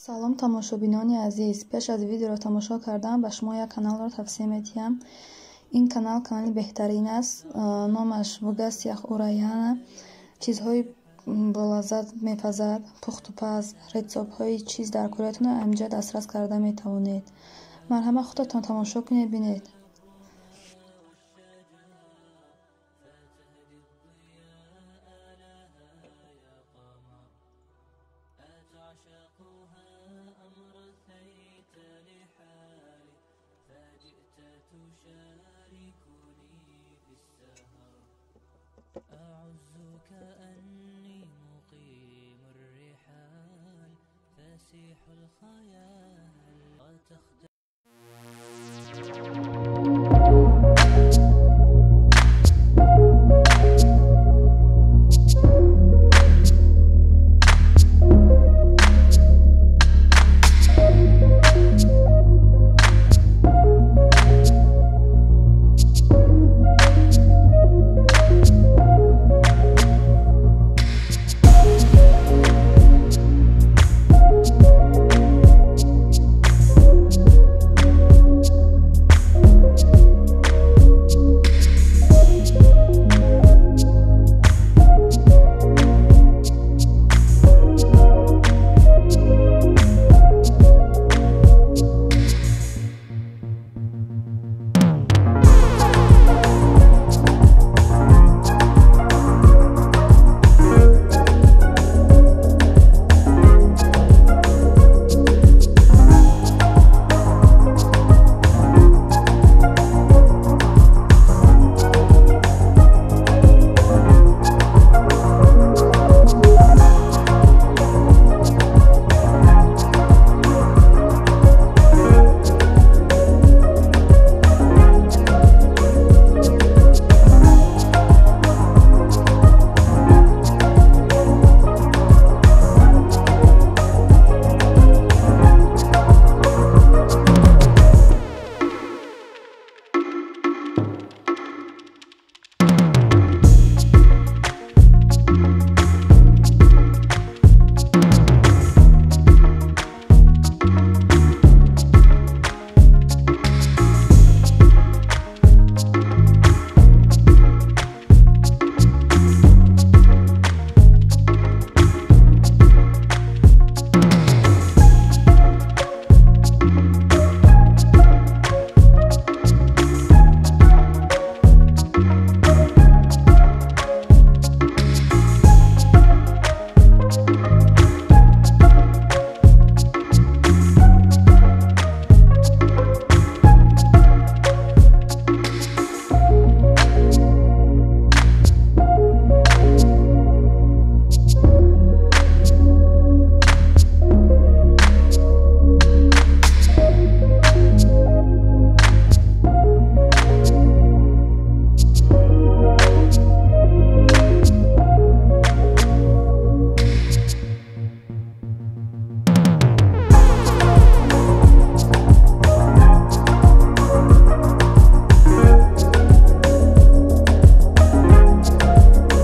Салом, тамошобинони азиз! Пеш аз видеоро тамошо кардан ба шумо як каналро тавсия медиҳам. Ин канал канали беҳтарин аст. Номаш «В гостях у Раяна». Чизҳои болаззат мепазад, пухтупаз, рецептҳои чиз дар кӯриятонро инҷа дастрас карда метавонед. Марҳамат, худатон тамошо кунед, бинед. فسيح الخيال وتختار.